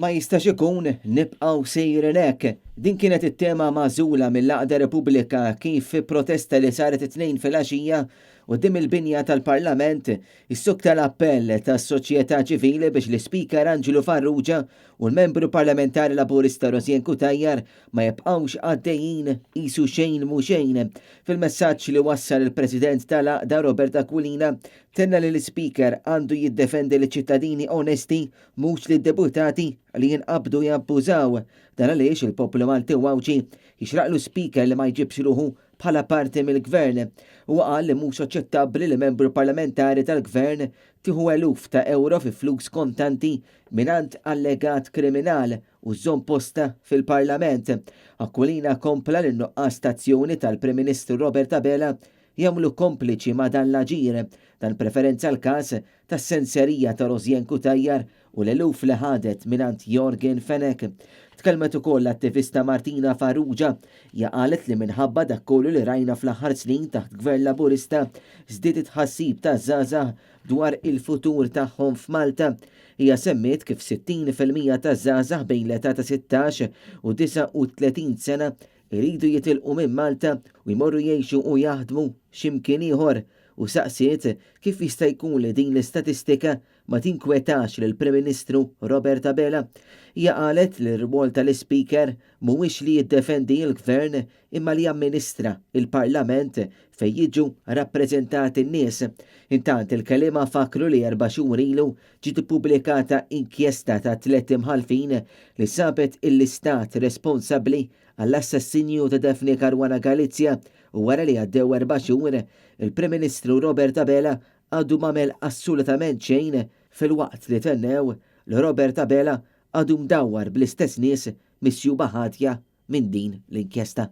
Ma jistax ikun nibqgħu sejrin hekk. Din kienet it-tema magħżula mill-Għaqda Repubblika kif fi protesta li saret it-Tnejn filgħaxija quddiem il-binja tal-Parlament issokta l-appell tas-soċjetà ċivili biex l-Ispeaker Anġlu Farrugia u l-Membru Parlamentari Laburista Rosianne Cutajar ma jibqgħux għaddejjin qisu xejn mhu xejn. Fil-messaġġ li wassal il-President tal-Għaqda Robert Aquilina tenna li l-Ispeaker għandu jiddefendi liċ-ċittadini onesti mhux lid-deputati li jinqabdu jabbużaw. Dan għaliex il-poplu Malti u Għawdxi jixraqlu Speaker li ma jġibx ruħu bħala parti mill-Gvern. Huwa qal li mhux aċċettabbli li membru parlamentari tal-Gvern tieħu eluf ta' ewro fi flus kontanti mingħand allegat kriminal u żżomm postha fil-Parlament. Aquilina kompla li n-nuqqas ta' azzjoni tal-Prim Ministru Robert Abela jagħmlu kompliċi ma' dan l-aġir. Dan b'referenza għall-każ tas-senserija ta' Rosianne Cutajar u l-eluf li ħadet mingħand Yorgen Fenech. Tkellmet ukoll l-attivista Martina Farrugia. Hija qalet li minħabba dak kollu li rajna fl-aħħar snin taħt Gvern Laburista żdied it-tħassib taż-żgħażagħ dwar il-futur tagħhom f'Malta. Hija semmiet kif 60% taż-żgħażagħ bejn l-età ta' 16 u 39 sena iridu jitilqu minn Malta u jmorru jgħixu u jaħdmu xi mkien ieħor u saqsiet kif jista' jkun li din l-istatistika ma tinkwetax lill-Prim Ministru Robert Abela. Hija qalet li r-rwol tal-Ispeaker mhuwiex li jiddefendi l-Gvern imma li jamministra l-Parlament fejn jiġu rappreżentati n-nies. Intant il-kelliema fakkru li erba' xhur ilu ġiet ippubblikata inkjesta ta' tlett imħallfin li sabet il-Istat responsabbli għall-assassinju ta' Daphne Caruana Galizia u wara li għaddew erba' xhur, il-Prim Ministru Robert Abela għadu m'għamel assulutament xejn filwaqt li tennew li Robert Abela għadu mdawwar bl-istess nies misjuba ħatja minn din l-inkjesta.